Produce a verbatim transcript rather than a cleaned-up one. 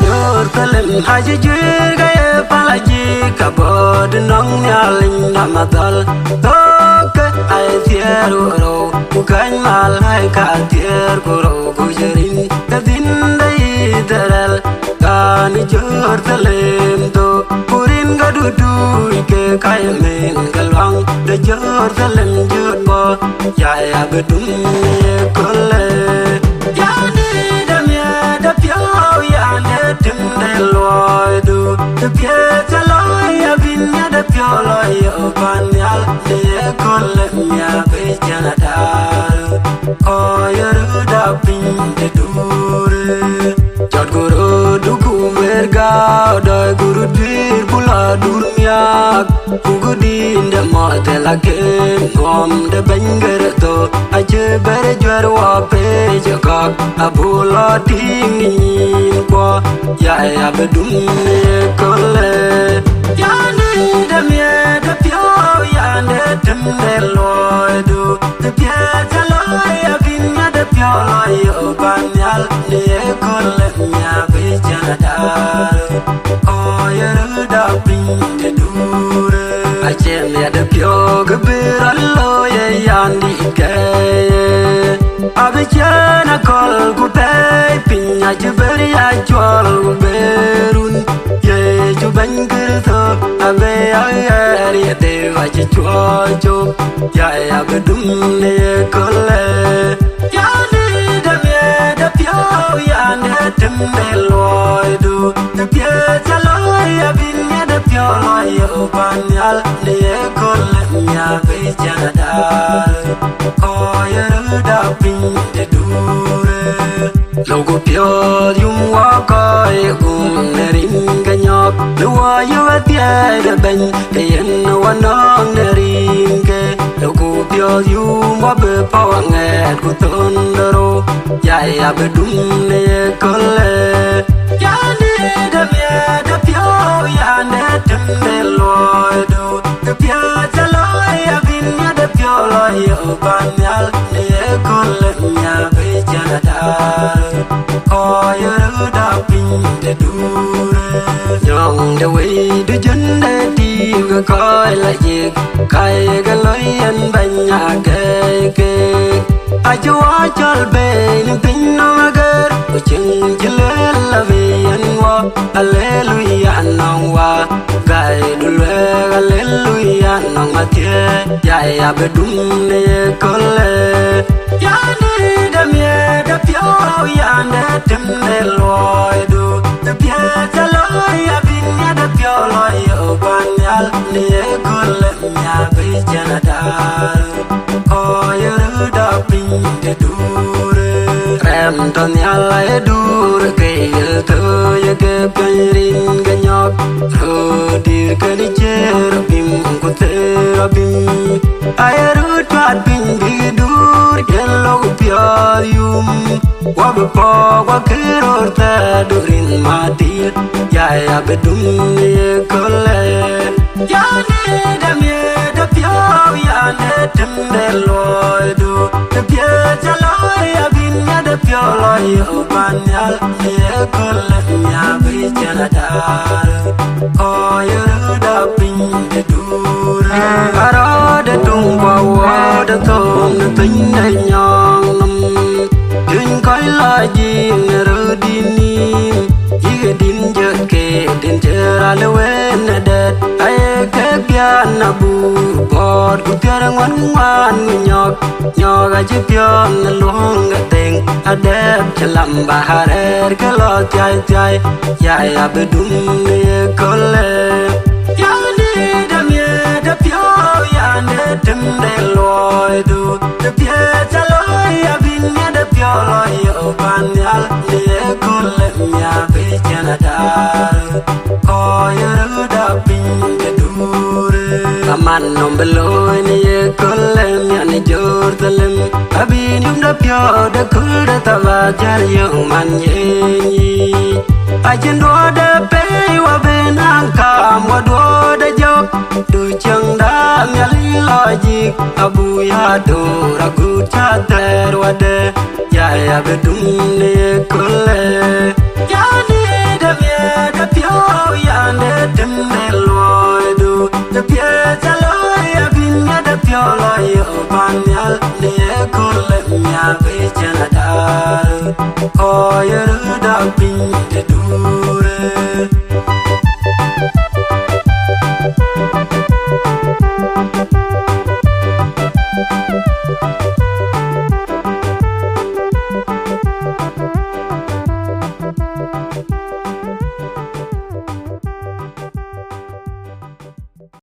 Jerusalem acï juëër ke ye pal acï kabɔ̈t nɔŋ Nhialic nɔm adhal. Thökë aye thiëër ku rou, ku kany malaika thiëër ku rou, ku jërin ke dhïn de Yithriɛl. Kan Jerusalem thök, ku rin ke dutuuc ke ka ye mën ke luaŋ de Jerusalem jɔt bɔ̈. Ya, ya bï dum ye köölë. Yan dït de miɛt de piɔ̈u, yan de tim de luɔidu. Të piɛth cä lɔ ya bï miɛt de piɔ̈u lɔ ye pan nhial, de ye köölë mia bï cän adar. Kɔc ye röt da piny de duur. Cɔt ku röt du ku wer gääu, dɔi ku röt duiir ku lɔ dur miak. Ku ku din de mɔ̈th ë la ken ŋɔm de bɛ̈ny Kërtho, acï bɛ̈r juɛ̈r wɔ pec ë kɔ̈k, abuk lɔ tïŋ ë nyin kuɔ, ya, ya bï dum ë köölë. Yan dït de miɛt de piɔ̈u, yan de tim de luɔidu, të piɛth cä lɔ ya bï miɛt de piɔ̈u lɔ ye pan nhial, de ye köölë mia bï cän adar. Kɔc ye röt da piny de duur. Acie miɛt de piɔ̈u kë bï rɔt looi ye yan dït ke. Abï ciɛ̈n aköl ku thɛɛi piny, acï bɛ̈r ya cuɔl ku bɛ̈r run. Yecu Bɛ̈ny Kërtho abï ya ɣɛɛr ye dheeu acï cuɔɔc cök. Ya, ya bï dum në ye köölë. Yan dït de miɛt de piɔ̈u, yan de tim de luɔidu. Të piɛth cä lɔ ya bï miɛt de piɔ̈u lɔ ye pan nhial, de ye köölë mia bï cän adar. Kɔc ye röt da piny de duur. Lok ku piɔ̈ɔ̈th yum wɔ kɔc ye guum në rin ke nyɔk, në wɔ yök athiɛɛi de bɛ̈ny, ke yen wɔ nɔ̈k në rin ke. Lok ku piɔ̈ɔ̈th yum wɔ bï pɔ̈u aŋɛɛt ku thon de rou, ya, ya bï dum në ye köölë. Yan dït de miɛt de piɔ̈u, yan de tim de luɔidu. Të piɛth cä lɔ ya bï miɛt de piɔ̈u lɔ ye pan nhial, de ye köölë mia bï cän adar. Kɔc ye röt da piny de duur. Nyɔŋ de wëi du jön de tiiu ke kɔc la jik, ka ye ke loi yen bɛ̈ny agɛɛi keek. Acï wɔ cɔl bei në piny nɔm agër, ku cïn cï lueel abï yen wɔ. Aleluya nɔŋ wä, gäi du luɛɛk, aleluya nɔŋ athiɛɛi, ya, ya bï dum në ye köölë. Yan dït de miɛt de piɔ̈u, yan de tim de luɔidu. Të piɛth cä lɔ ya bï miɛt de piɔ̈u lɔ ye pan nhial, në ye köölë mia bï cän adar. Kɔc ye röt da piny de duur. Rɛm tɔ̈ nhial aye duur ke ye thööc ke piɔ̈ny rin ke nyɔk. Röt dïr kënë ciëër abim ku thëër abim. Aye röt cuat piny bïk duur, yen lok piɔ̈ɔ̈th yum. Wɔ bï pɔ̈k wɔ kë röör thɛɛr du rin madït, ya, ya bï dum në ye köölë. Yan dït de miɛt de piɔ̈u, yan de tim de luɔidu. Të piɛth cä lɔ ya bï miɛt de piɔ̈u lɔ ye pan nhial, në ye köölë mia bï cän adar. Kɔc ye röt da piny de duur. Arɔɔdë tuŋ bä wuɔɔt ë thööm në piny de nyɔŋ nɔm. Juëny kɔc lɔ jiim në röördït nïïm, yïk ë din jɔt ke din cï rɔt lëu wën ë dɛ̈t. Aye kek biän abur bɔ̈ɔ̈t, ku thiär ŋuan ŋuan ku nyɔk. Nyɔk acï piɔ̈ɔ̈th në luɔ̈ŋ ke thëŋ, adɛ̈p cï lam bä arɛɛr ke lɔ thiaithiai, ya, ya bï dum në ye köölë. Yan dït de miɛt de piɔ̈u, yan de tim de luɔidu. Të piɛth cä lɔ ya bï miɛt de piɔ̈u lɔ ye pan nhial, në ye köölë mia bï cän adar. Kɔc ye röt da piny de duur. Aman nɔm bï looi në ye köölë miɛt në Jerusalem. Abï yum de piɔ̈u de kööl de thabath jäl yök man yen yic. Acïn duɔ̈ɔ̈r de pei wä bï naŋ kaam wä duɔ̈ɔ̈r de jɔ̈k. Du cieŋ Abu ya dor agut ca thɛɛr wadë, ya ya bï dum në ye köölë. Ya ni dë miɛt de piɔ̈u, ya në tim në luɔidu, de piɛth ca looi abï miɛt de piɔ̈u lɔ yök pan nhial në ye köölë, mia bï cɛn adar. Kɔc ye röt dɔk piny de duur